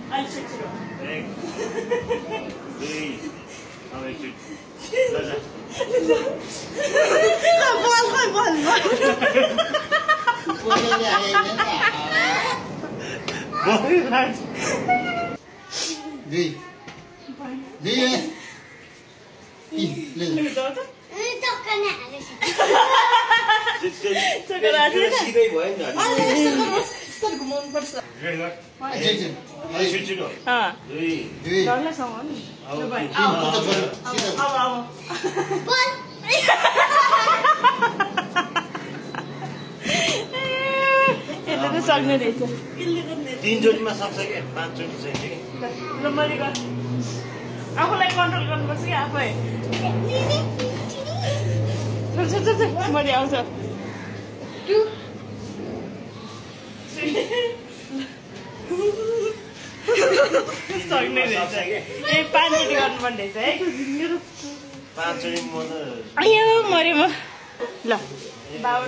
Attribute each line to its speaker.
Speaker 1: एक दुई अब एकचोटि
Speaker 2: सक्ने रहेछ
Speaker 1: तीनचोटिमा सक्छ कि पाँचचोटि चाहिँ कि
Speaker 2: ल मैले आफूलाई कन्ट्रोल गर्नुपर्छ कि आफै मैले आउँछ सक्ने रहेछ ए 5 चोटि गर्नुपर्ने रहेछ है
Speaker 1: 5 चोटि म त
Speaker 2: आयो मरे म ल बाबा